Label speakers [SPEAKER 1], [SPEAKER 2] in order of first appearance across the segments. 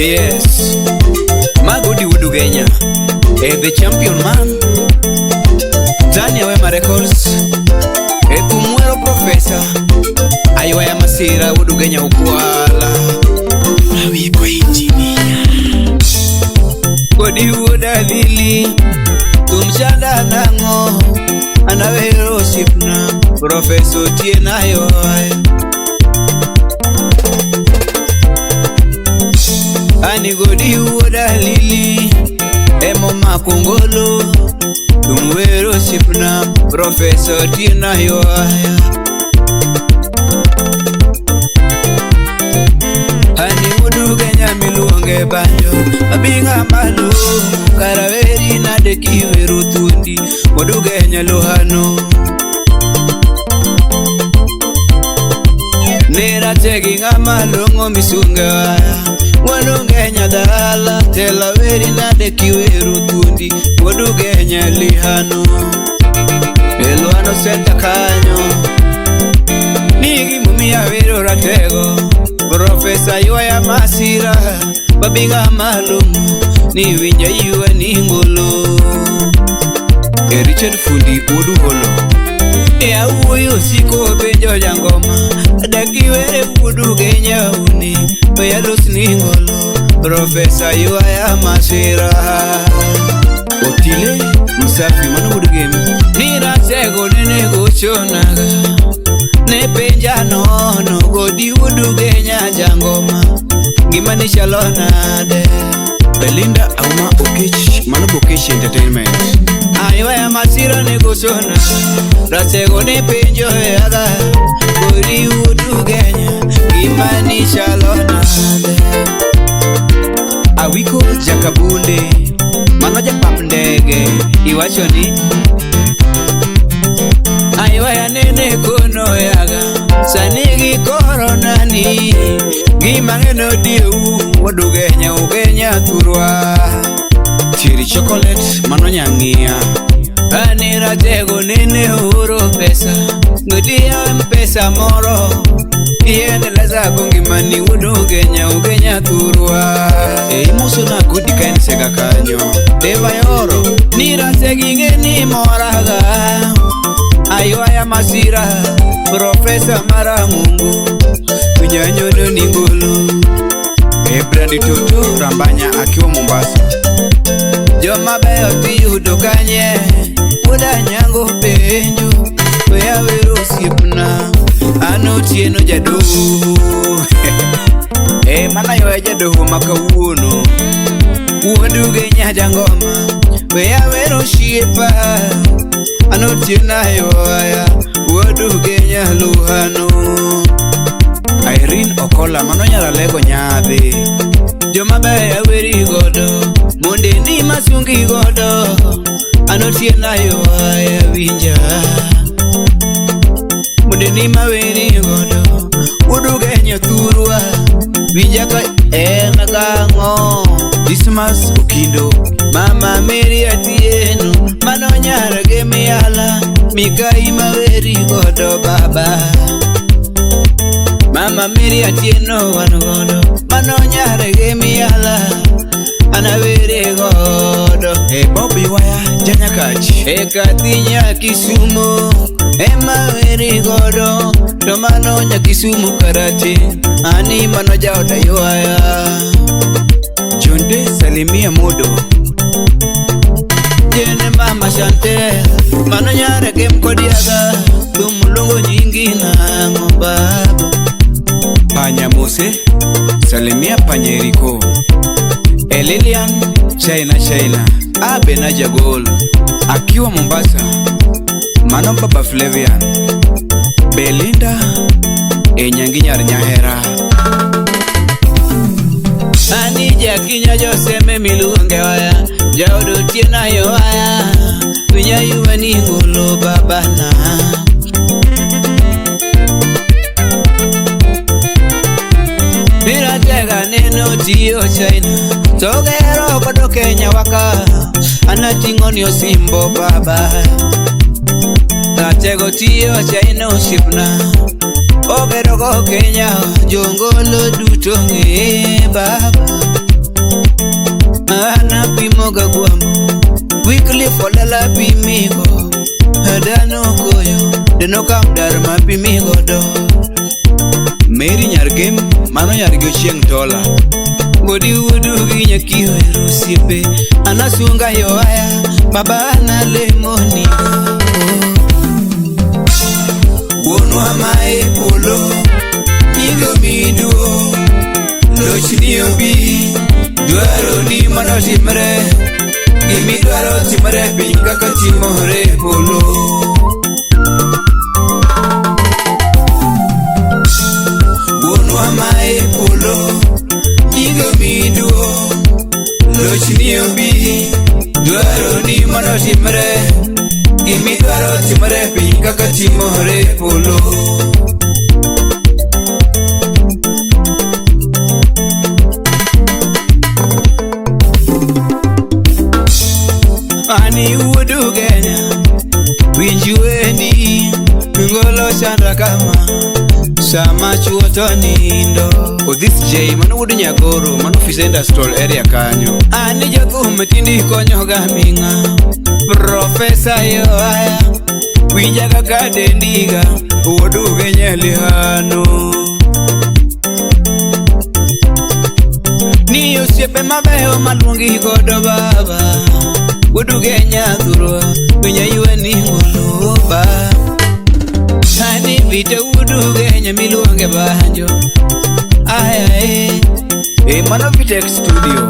[SPEAKER 1] Yes. Magodi Wuod Ugenya. The champion man. Tania Wema Records. Kumwero Professor. Aywaya Masira Wuod Ugenya Ukwala.
[SPEAKER 2] Awiko engineer.
[SPEAKER 1] Godi Wuod Alili. Tumchanda nang'o. Anawero osiepna. Professor Otieno Aywaya. Ani Godi Wuod Alili. Emo makongolo. Tumwero osiepna. Professor Otieno Aywaya. Ani Wuod Ugenya miluonge banjo. Abinga malo. Karaweri nade kiwero thuondi. Wuod Ugenya lohano. Nera tegi ng'ama long'o misunge waya. Wuod Ugenya dala. Tela weri nade kiwero thuondi. Wuod Ugenya lihano. Elwano senta kanyo. Nigi mumia wero ratego. Professor Ywaya Masira. Babinga malong'o. Ni winja yue ni ngolo.
[SPEAKER 2] E Richard Fundi Wuod Uholo.
[SPEAKER 1] E awuoyo siko penjo jangoma. Adakiwere Wuod Ugenya uni. Oya los ni ngolo. Professor Ywaya Masira.
[SPEAKER 2] Otile Msafi mano Wuod Gem.
[SPEAKER 1] Ni ratego nene gochonaga. Ne penja nono Godi Wuod Ugenya jangoma. Ngima ni chalo nade.
[SPEAKER 2] Belinda Auma Okech mano Bokech Entertainment.
[SPEAKER 1] Aywaya Masira ne gochona. Ratego ne penjo yaga. Godi Wuod Ugenya ngima ni chalo nade.
[SPEAKER 2] Awiko Jakabunde mano japap ndege
[SPEAKER 1] iwacho ni Aywaya nene kono yaga. Sani gi korona ni gima ng'eno dieu. Wuod Ugenya Ugenya thurwa.
[SPEAKER 2] Chiri chocolate mano nyang'ia.
[SPEAKER 1] Ani ratego nene oro pesa. Ngodi ya mpesa moro. Iendeleza go ngimani Wuod Ugenya Ugenya thurwa.
[SPEAKER 2] E imoso na Godi ka en sega kanyo.
[SPEAKER 1] Deva yoro ni rategi ng'eni moraga. Aywaya Masira Professor Maramungu. Winyanyodo ni ngolo.
[SPEAKER 2] E Brandi Toto Rambanya akiwa Mombasa.
[SPEAKER 1] Joma beyo tiyudo kanye. Wuod Anyango penjo. Weya wero osiepna. An Otieno jadoho.
[SPEAKER 2] E mana ywaya jadoho ma kawuono.
[SPEAKER 1] Wuod Ugenya jangoma. Weya wero osiepa. An Otieno Aywaya. Wuod Ugenya luhano.
[SPEAKER 2] Irene Okola mano nyaralego nyadhi.
[SPEAKER 1] Joma beyo aweri godo. Monde ni masungi godo. An Otieno Aywaya winja. Monde ni maweri godo. Wuod Ugenya thurwa. Winja ka en kang'o.
[SPEAKER 2] Dismas Okindo.
[SPEAKER 1] Mama Mary Atieno mano nyar gi miala. Mikai maweri godo baba. Mama Mary Atieno wan godo. Mano nyar gi miala. Anawere godo.
[SPEAKER 2] E Bobby Waya Janyakach.
[SPEAKER 1] E Kathinya Kisumo ema weri godo. To mano nya Kisumu karate. Ani mano jaoda ywaya.
[SPEAKER 2] Jonde Salimia Modo.
[SPEAKER 1] Jene mama Chantel mano nyare gem kodiaga. Tumulongo nyingi nang'o baba.
[SPEAKER 2] Panya Mose Salimia Panyeriko. Elilian China China Abe na Jagol akiwa Mombasa mano Baba Flavian. Belinda Enyangi nyar Nyahera.
[SPEAKER 1] Ani jakinya joseme miluonge waya. Jaod Otieno Aywaya. Winya yue ni ngolo babana. Miratega neno tiyo China. Togero godo Kenya waka. Anating'o ni osimbo baba. Ratego tiyo China osiepna. Ogero go Kenya. Jongolo duto ng'e baba. Anapimo gagwambo Wycliffe Olela pimigo Dano koyo Deno kamdar mapimigo do
[SPEAKER 2] Mary Nyargem, mano nyargi Ochieng' Tola.
[SPEAKER 1] Godi wudu gi nyakiyo ero osiepe Anasunga yoaya Baba analemoni Wuonwa ma e polo Nyingi omiyi duong' Lochni obi Dwaroni mondo otimre Gimidwaro timre e piny kaka timore e polo Wuonwa ma e polo Nyingi omiyi duong' Lochni obi Dwaroni mondo otimre Gimidwaro timre e piny kaka timore e polo Ani wuod Ugenya Winj wendi Ngolo chanda kama Sama chuo to nindo
[SPEAKER 2] Odhis J, mano wuod Nyagoro, mano ofis industrial area kanyo.
[SPEAKER 1] Ani jothum tindi konyoga ming'a Profesa Yoaya Winja kaka dendiga Wuod Ugenya lihano Ni osiepe mabeyo maluongi godo baba Wuod Ugenya thurwa Winya yweni ngolo ba Ani vita wuod Ugenya miluonge banjo Aya eh
[SPEAKER 2] E, mano Vitex Studio.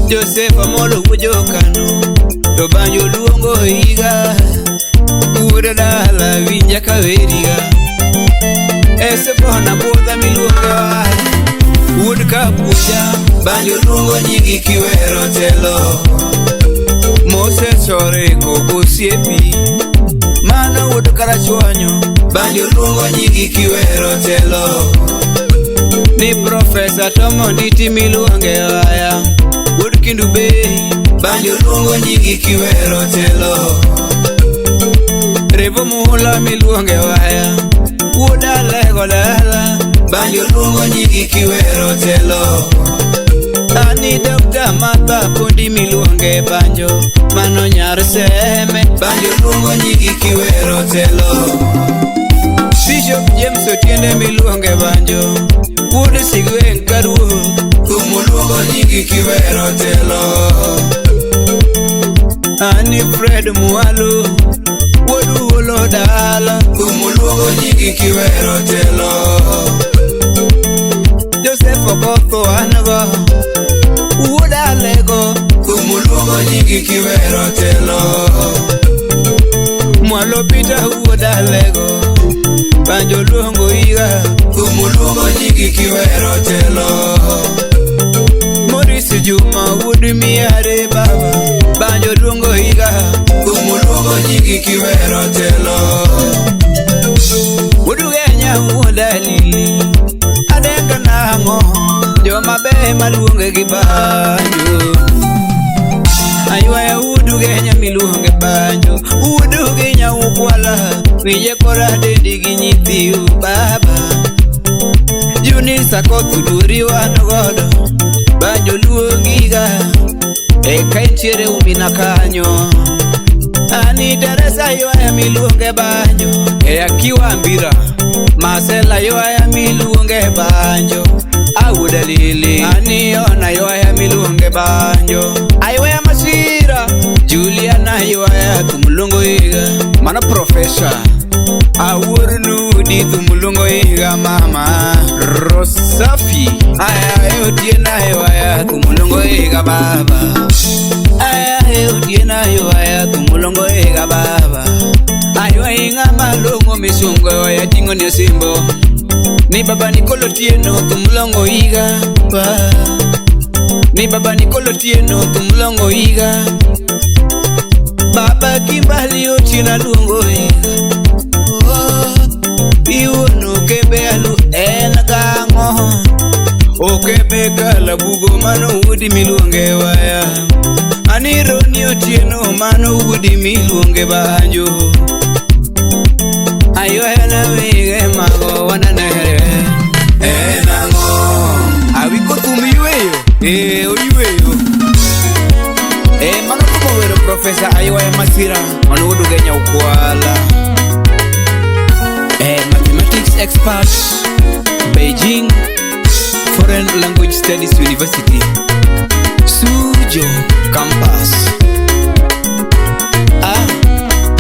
[SPEAKER 1] Joseph Amolo wuod Jokano To banjo luongo higa Wuod dala winja kaweriga Esepona budha miluonge waya Wuod kapuja Banjo luongo nyingi kiwero telo Moses Oreko osiepi Mano wuod Karachuonyo Banjo luongo nyingi kiwero telo Ni Profesa Tom Onditi miluonge waya Wuod Kendu Bay Banjo luongo nyingi kiwero telo Revo muhula miluonge waya Wuod Alego dala Banjo luongo nyingi kiwero telo Ani Dr. Martha Pondi miluonge banjo Mano nyar Seme Banjo luongo nyingi kiwero telo Bishop James Otiende miluonge banjo Wuod Sigweng' Karuoth Thum luongo nyingi kiwero telo Ani Fred Mwalo Wuod Uolo dala Thum luongo nyingi kiwero telo Joseph Okoth an go Wuod Alego Thum luongo nyingi kiwero telo Mwalo Peter wuod Alego Banjo luongo higa Thum luongo nyingi kiwero telo Maurice Juma wuod Miare baba Banjo luongo higa Thum luongo nyingi kiwero telo Wuod Ugenya wuod Alili Adenga nang'o Joma beyo maluonge gi banjo Aywaya wuod Ugenya miluonge banjo Wuod Ugenya ukwala Winje kora dendi gi nyithiu baba Eunice Akoth Duri wan godo Banjo luongiga Eka intiere umina kanyo Ani Teresa ywaya miluonge banjo
[SPEAKER 2] E Akiwa Ambira.
[SPEAKER 1] Marcela ywaya miluonge banjo Awuod Alili Ani Ona ywaya miluonge banjo Aywaya Masira Juliana ywaya thum luongo higa
[SPEAKER 2] Mano Profesa.
[SPEAKER 1] Awuor Nudi thum luongo higa mama
[SPEAKER 2] Rosafi.
[SPEAKER 1] Aya Otieno ywaya thum luongo higa baba Aya Otieno ywaya thum luongo higa baba Aywayi ng'ama long'o misungo ywaya ting'o ni osimbo Ni baba Nikolo Otieno thum luongo higa ba Ni baba Nikolo Otieno thum luongo higa Baba Kimbali Otieno aluongo higa Oh, Iwuono kebe alu en gang'o Okebe kalabugo mano wuodi miluonge waya Ani Roni Otieno mano wuodi miluonge banjo Aywaya wege mago wananere En ang'o
[SPEAKER 2] Awiko thum yweyo. Oyueyo. Mano kuma wero Professor Aywaya Masira mano wuod Ugenya Ukwala. Mathematics expert, Beijing Foreign Language Studies University, Suzhou Campus.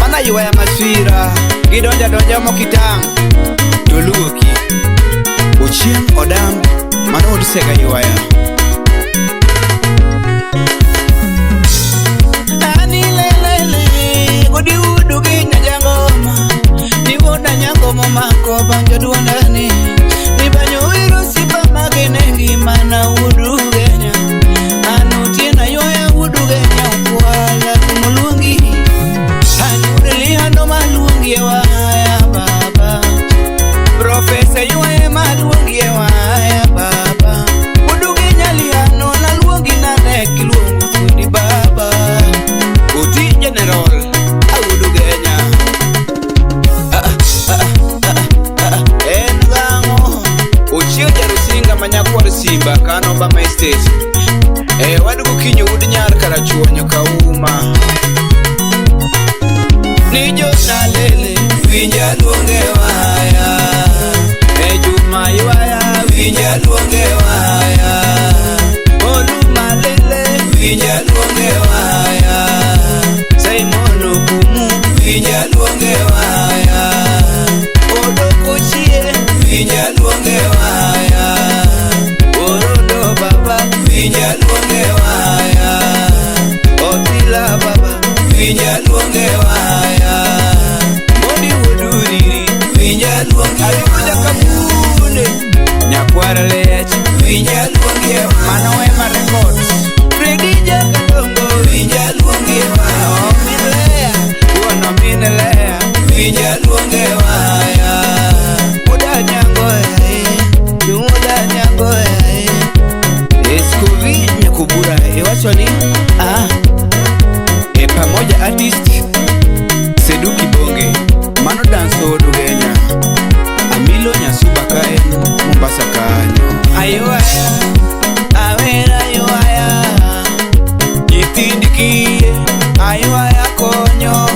[SPEAKER 2] Mana Aywaya Masira gidonja donja mokitang' to luoki. Ochieng' Odam mano wuod Sega Ywaya.
[SPEAKER 1] Ani lelele godi wudu gi nyajangoma ni wuoda nyangoma mako banjo duondani ni banyo wiro sipa magene ngimana wudu Genya anu tiena ywaya wudu Genya Ukwala kumuluongi anu lihando maluongi waya baba Profesa ywaya maluongi waya baba wudu Genya lihando naluongi nane kiluongo fundi baba
[SPEAKER 2] Oti General awudu Genya.
[SPEAKER 1] En gang'o
[SPEAKER 2] Ochieng' Jarusinga manyakwar Simba kano Bama Estate. Wadugo kinyo wuod nyar Karachuonyo Kauma.
[SPEAKER 1] Ni jonalele winja luonge waya Juma ywaya winja luonge waya Oluma lele winja luonge waya Simon Okumu winja luonge waya Odoko chie winja luonge waya Orondo baba winja luonge waya Otila baba winja luonge waya Mondi woduriri winja luonge
[SPEAKER 2] Alikuja Kabunde nyakwar Liech
[SPEAKER 1] winja luonge waya
[SPEAKER 2] mano Wema Records.
[SPEAKER 1] Fredi Jakadongo winja luonge waya Omin Lea
[SPEAKER 2] Wuon omin Lea
[SPEAKER 1] winja luonge waya Wuoda Nyangoya Wuoda Nyangoya
[SPEAKER 2] Escovi Nyakubura iwacho ni pamoja artist Sedu Kibonge mano danso wuod Ugenya. Amilo Nyasuba kae Mombasa kanyo.
[SPEAKER 1] Aywaya awera ywaya nyithind kiye aywaya konyo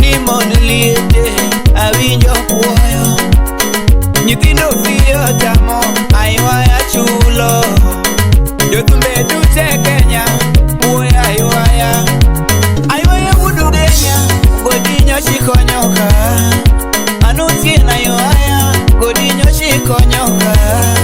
[SPEAKER 1] ni mon liete awinjo puoyo nyithindo fiyo chamo aywaya chulo jothumbe duto Kenya puoyo aywaya aywaya wuod Ugenya godinyo shikonyoka anutie na ywaya godinyo shikonyoka.